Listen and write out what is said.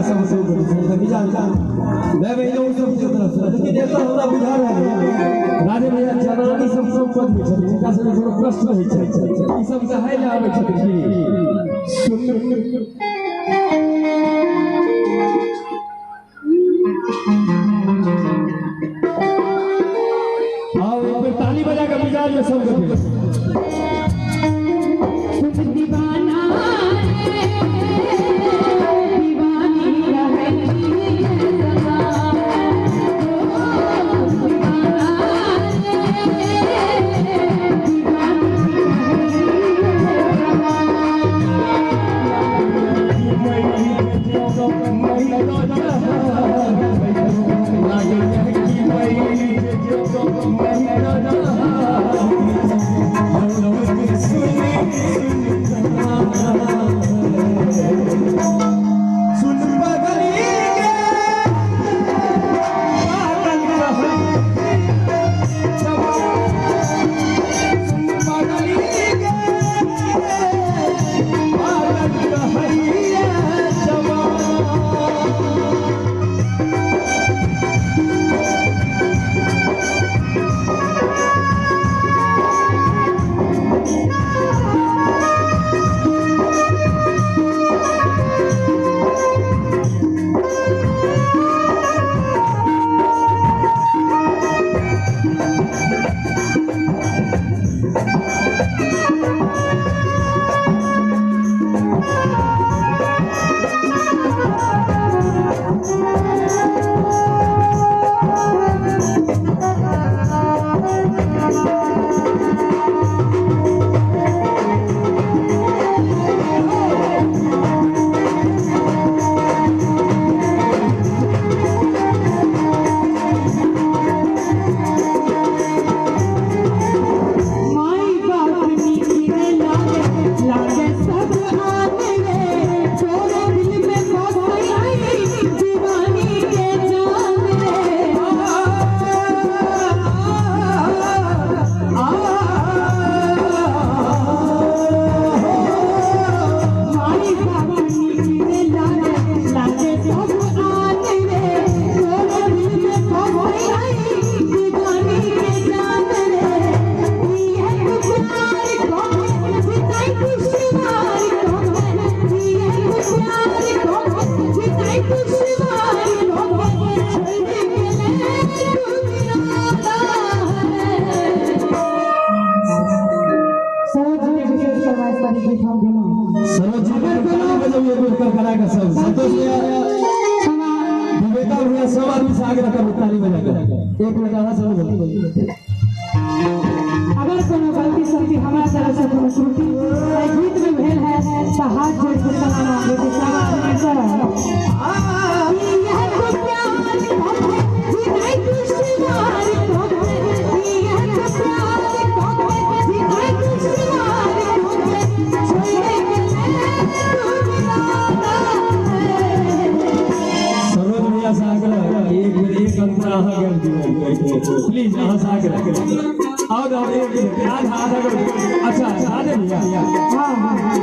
के सब शुरू करू तऽ विचार भाई बहिनो सब के तरफ से देखिए जेतना हमरा बुझा रहल है राधे भैया जनानी सब सब पद में छथिन जिनका सब कोनो प्रश्न होइ छै ई सब कहै ले आबै छथिन कि सुन आओ एक बेर ताली बजा के मिजाज में सब गए अगर कोनो गलती सलती हमारा तरफ से कोनो त्रुटि गीत में भेल है तो हाथ जोड़ के क्षमा मांगे के सरोज भैया से आग्रह एक बेर एक अंतरा अहाँ गाबि दियौ प्लीज अहाँ से आग्रह आओ आओ एक आधा आधा अच्छा आधे भैया हाँ हाँ।